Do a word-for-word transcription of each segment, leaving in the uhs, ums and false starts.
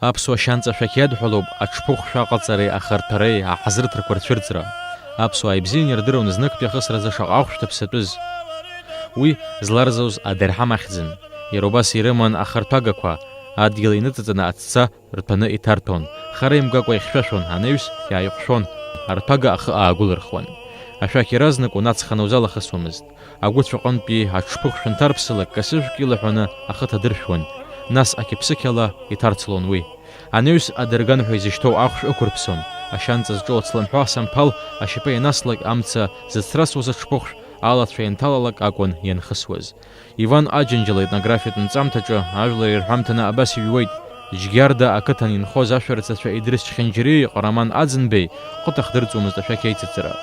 Аԥсуа шьанҵа ашәақь иадҳәалоуп аҽԥыхәшәа аҟаҵареи ахарҭәареи аҳазырҭрақәа рцәырҵра. Аԥсуаа ибзиан ирдыруан зныктәи ахысразы шаҟа ахәшә ҭаԥсатәыз. Уи зларзоз адырҳам ахьӡын. Иара убас ирыман ахарҭәагақәа, адгьыл иныҵаҵаны аҵәца рҭәаны иҭарҭәон, хара имгакәа ихьшәашәон, анаҩс иааиҟәшәон, арҭәага ахы аагәылырхуан. Ашәақь иаразнак унацханы узалахысуамызт. Агәыцә аҟынтәи аҽԥыхәшәа нҭарԥсалак, касыжәк илаҳәаны ахы ҭадыршәуан, нас ақьыԥсықьала иҭарцлон уи. Анаҩс адырган ҳәа изышьҭоу ахәшә ықәырԥсон, ашьанҵа зҿоу ацламҳәа асамԥал ашьапы ианаслак, амца зыцрасуаз аҽԥыхәшә алацәа ианҭалалак акәын ианхысуаз. Иван Аџьынџьал аетнографиатә нҵамҭаҿы ажәлар ирҳәамҭаны абас иҩуеит: Џьгьарда ақыҭан инхоз ашәарыцацәа Идрис Чхинџьариеи Ҟараман Аӡынбеи ҟыт ахдырҵомызт ашәақь аицыҵара.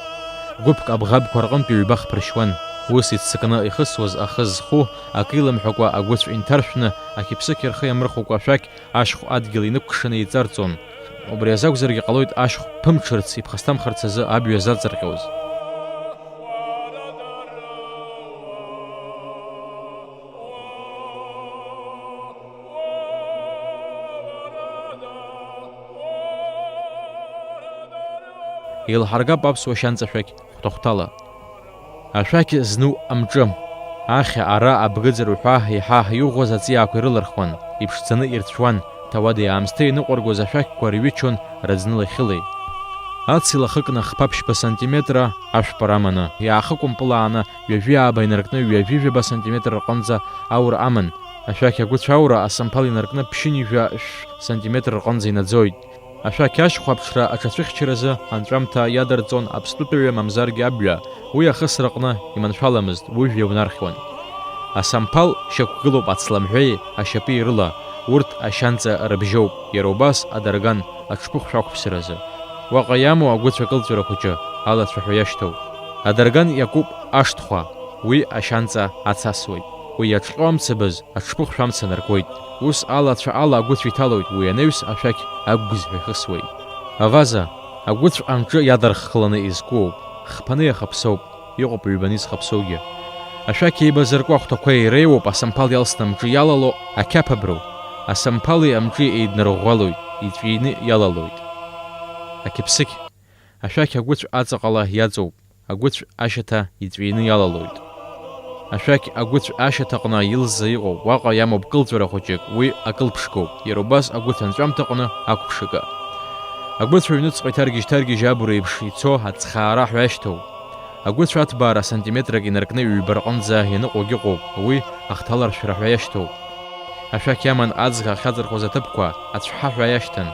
Гәыԥк абӷабқәа рҟынтә ҩба хԥыршьуан. Ус иццакны ихысуаз ахы зху, акы иламҳәакәа агәыцә инҭаршәны, ақьыԥсықь рхы иамырхәакәа ашәақь ашхә адгьыл инықәкшаны еиҵарҵон. Убри азакәзаргьы ҟалоит ашхә ԥымҽырц, иԥхасҭамхарц азы абҩа заҵарҟьоз. Еилҳаргап аԥсуа шьанҵа ашәақь хәҭа-хәҭала. Ашәақь зну амҿы. Ахьа, ара, абгыӡ рҳәа еиҳа иӷәӷәаз аҵиаақәа ирылырхуан, иԥшӡаны ирцәуан, ҭауади-аамсҭеи иныҟәыргоз ашәақьқәа рҩычон раӡнылахьылеи. Аци лахыкны хԥа-ԥшьба сантиметра ашәпара аманы, иаахыкәымпылааны, ҩажәи ааба инаркны ҩажәи жәаба сантиметр рҟынӡа аура аман. Ашәақь агәыцә аура асамԥал инаркны ԥшьынҩажәа шә-, сантиметр рҟынӡа инаӡоит. Ашәақь ашьхәа аԥҽра аҽацәыхьчаразы анҵәамҭа иадырҵон аԥстәытәыҩа мамзаргьы абҩа, уи ахысраҟны иманшәаламызт, уи жәҩа унархьуан. Асамԥал шьақәгылоуп ацламҳәеи ашьапи рыла, урҭ ашьанҵа рыбжьоуп, иара убас адарган аҽԥыхәшәа ақәԥсаразы. Уаҟа иамоу агәыцә акылҵәара хәыҷы, алацәаҳәа иашьҭоу. Адарган иакуп ашҭхәа, уи ашьанҵа ацасуеит. Уи иаҿҟьо амцабз аҽԥыхәшәа амца наркуеит. Ус алацәа ала агәыцә иҭалоит, уи анаҩс ашәақь агәгьзҳәа ихысуеит. Аваза, агәыцә амҿы иадырххыланы изкуоуп, хԥаны иахаԥсоуп, иҟоуп ҩбаны изхаԥсоугьы. Ашәақь еибазыркуа ахәҭақәа иреиуоуп асамԥал иалсны амҿы иалало ақьаԥ аброу, асамԥали амҿи еиднарӷәӷәалоит, иҵәины иалалоит. Ақьыԥсықь. Ашәақь агәыцә аҵаҟала иаҵоуп, агәыцә ашьаҭа иҵәины иалалоит. Ашәақь агәыцә ашьаҭаҟны илза иҟоуп, уаҟа иамоуп кылҵәара хәыҷык, уи акылԥшгоуп, иара убас агәыцә анҵәамҭаҟны ақәԥшыга. Агәыцә аҩныҵҟа иҭаргьежь-ҭаргьежь абура еиԥш ицо ацхаара ҳәа иашьҭоуп. Агәыцә аҭбаара сантиметрак инаркны ҩба рҟынӡа ианыҟоугьы ыҟоуп, уи ахҭаларшәра ҳәа иашьҭоуп. Ашәақь иаман аӡӷа ахьаҵырхуаз аҭыԥқәа, ацәҳа ҳәа иашьҭан.